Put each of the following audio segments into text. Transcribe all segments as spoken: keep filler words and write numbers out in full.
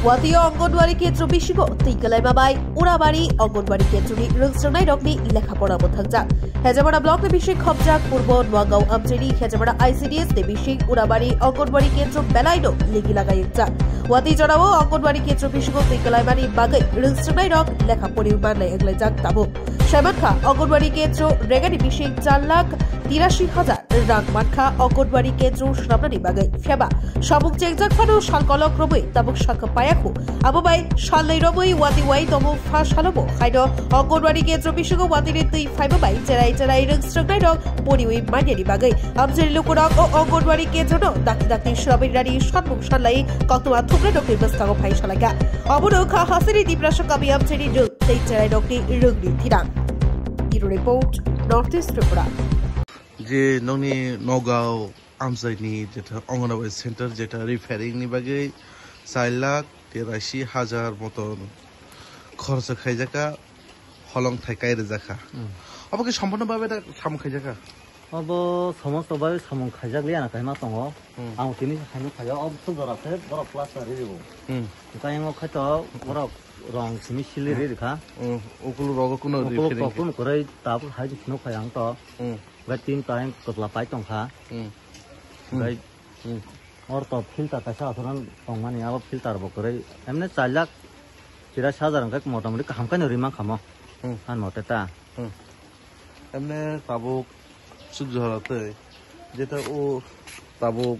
Watio Anganwadi Kendro bisingo twi kwlaima bai Urabari Anganwadi Kendroni rwngsrwngnairokni lekha pora mwthangjak. Hejamara Blockni bising khopjak Purbo Noagaon amchaini Hejamara I C D S ni bising Urabari Anganwadi Kendro belaino ligi lagai wngjak. Watwi jorao Anganwadi Kendro bisingo twi kwlaimani bagwi rwngsrwngnairok lekha pori manlai wnglaijak tabuk. Saimankha, Anganwadi Kendro regani bising char lakh tirashi hajar rang mankha Anganwadi Kendro swnamnani bagwi. Phiya ba samung chengjak phano sal kolok romwi tabuk sakha payakho. Abo bai salnwi romwi watwi wai tongo pha salobo. Haino Anganwadi Kendro bisingo watwini twi phaima bai cherai cherai rwngsrwngnairok poriwi manyani bagwi amchaini lukurok o Anganwadi Kendrono dakti dakti swnamwi rani sanmung sanlai koktwma thumnairokni bwskango phai salaikha. Obono wngkha hasini Tiprasa kami amchaini rwng tei cherairokni rwngni thinang. Bureau Report, North East Tripura. Je nokni Noagaon amchaini jeta Anganwadi Center jeta repairing ni bagwi char lakh tirashi hajar moton khorsa khaijakha, holong thai kai rwjakha. Hmm. Obo khe sampono babe da samung khaijakha? Obo somosto bai samung khaijak liya na kaima tongo. Hmm. Ang tini haino khaio, ob suk jora se borok plaster ri ribo. Hmm. Kayang o khaito borok rong simi sili ri rikha. Hmm. Ukulu rogo kuno ri. Ukulu firing kok kuno kwrwi tabuk hai di sino khai ang to. Hmm. Bai tin time kwchla pai tongkha. Hmm. Bai Hmm. or to filter kaisa asoran tongmani abo filter bo kwrwi. Emne char lakh tirashi hajar hwnkhe motamoti kaham khe no ri mankha mo. Hmm. Han mote ta. Hmm. Emne tabuk suk jora tei jeta o tabuk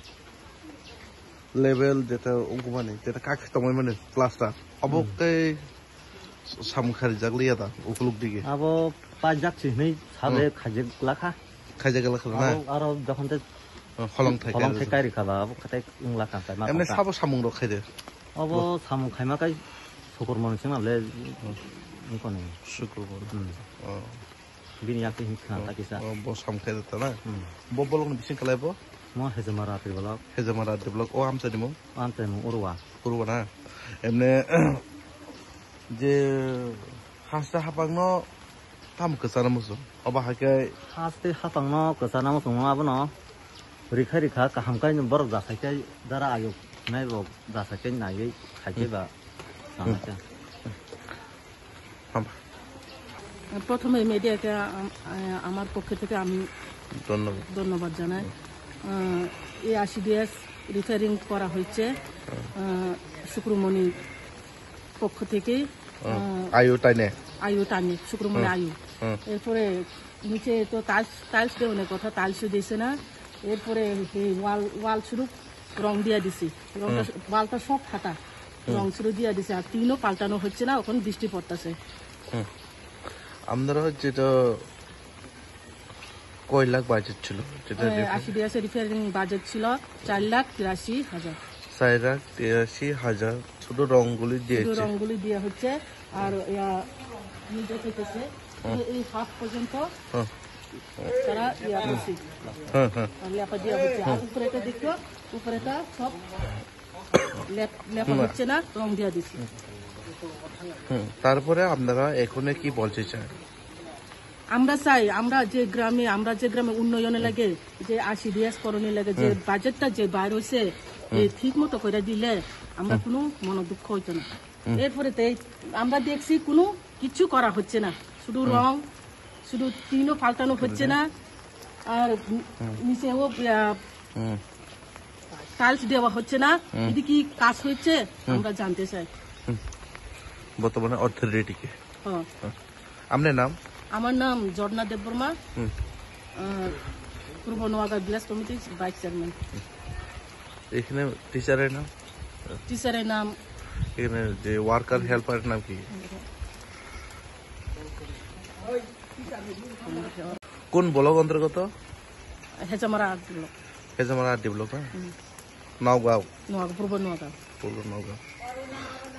level jeta ungkumani jeta kak tongmani plaster obo Hmm. tei samung kharijak liya da ukuluk dige. Abo pajak si hinwi sabe Hmm. khaijak lakha. Khaijak lakha na? Abo aro jokhon te Holong thai holong kai thai rwjak. Kai rikha ba abo khatai wng lakha kai ma Emne kha. Sabo samung rok khaide. Abo samung khaima kai sukurmon sima le Hmm. wngkoni. Sukurmon. Hmm. Oh. Bini yakti hin khna Oh, ta kisa. Oh, bo sam khai ta na. Hmm. Bo bolong ni bising kalai bo? Mo Hejamara Tripura. Hejamara Tripura. O amchani mo? Amchani mo Urwa. Urwa na. Emne je hasta hapang no tam kwchana musu. Oba hakai haste hapang no kwchana musu mo abono. Rikha rikha kaham kai borok jasai kai dara ayuk nai bo jasai kai nai khai kai ba. Hmm. Sana ka. Hamba. প্রথমে মিডিয়াকে আম-, আ-, আমার পক্ষ থেকে আমি ধন্যবাদ। ধন্যবাদ জানাই। আহ, এই আইসিডিএস রিপেয়ারিং করা হচ্ছে, আহ, শুক্রমণির পক্ষ থেকে, হুম। আহ, আয়ু টাইনে। আয়ু টাইনে, শুক্রমণি হুম। আয়ু। হুম। এরপরে নিচে তো টাইলস, টাইলস দেওয়ার কথা, টাইলসও দিয়েছে না। এরপরে এই ওয়াল, ওয়াল শুধু রং দিয়ে দিছি। রংটা, হুম। ওয়ালটা সব ফাটা। হুম। রং শুধু দিয়ে দিছে। আর টিনও পাল্টানো হচ্ছে না, এখন বৃষ্টি পড়তেছে। হুম। আপনারা যেটা কয় লাখ বাজেট ছিল? যেটা এ, রিপেয়ার- আইসিডিএস এর রিপেয়ারিং বাজেট ছিল চার লাখ তিরাশি হাজার। চার লাখ তিরাশি হাজার শুধু রংগুলি শুধু দিয়েছে। রংগুলি দিয়ে হচ্ছে, আর, ইয়া, নিজে থেকেছে, হুম। এই, এই হাফ পর্যন্ত হুম। তারা ইয়া করছে। হুম, হুম। আর লেপা দেওয়া হচ্ছে। আর উপরেটা দেখো, উপরেটা সব লেপ-, লেপা হুম। হচ্ছে না, রং দেওয়া দিচ্ছে। হুম, তারপরে আপনারা এখানে কি বলতে চান? আমরা চাই, আমরা যে গ্রামে, আমরা যে গ্রামে উন্নয়নে লাগে, যে আইসিডিএস করণে লাগে, যে হুম। বাজেটটা যে বার হইছে, হুম। এই ঠিক মতো করে দিলে আমরা হুম। কোনো মনোদুঃখ হইতো না। হুম। এরপরে তো এই আমরা দেখছি কোনো কিছু করা হচ্ছে না, শুধু হুম। রং, শুধু টিনও পাল্টানো হচ্ছে না, আর হুম। নিচেও, আহ, হুম। টাইলস দেওয়া হচ্ছে না। হুম। এটা কি কাজ হচ্ছে? হুম। আমরা জানতে চাই। হুম। বর্তমানে অথরিটি কে? হ্যাঁ। হ্যাঁ। আপনার নাম? আমার নাম ঝর্ণা দেববর্মা। হুম। আহ, পূর্ব নোয়াগাঁও ভিলেজ কমিটির ভাইস চেয়ারম্যান। এখানে টিচারের নাম? টিচারের নাম? এখানে যে ওয়ার্কার হেল্পারের নাম কি? কোন ব্লক অন্তর্গত? হেজামারা আট ব্লক। হেজামারা আট ডি ব্লক, হ্যাঁ? হুম। নওগাঁও। নওগাঁও, পূর্ব নওগাঁও। পূর্ব নওগাঁও।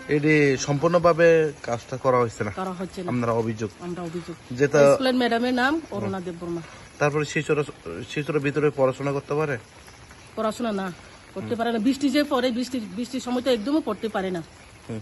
এটি সম্পূর্ণভাবে কাজটা করা হচ্ছে না? করা হচ্ছে না। আপনারা অভিযোগ? আমরা অভিযোগ। যেটা এক্সপ্লেন ম্যাডামের নাম অরুণা দেববর্মা। তারপরে শিশুরা, শিশুরা ভিতরে পড়াশোনা করতে পারে? পড়াশোনা না, করতে হুম। পারে না। বৃষ্টি যে পড়ে, বৃষ্টির, বৃষ্টির সময় তো একদমই পড়তে পারে না। হুম।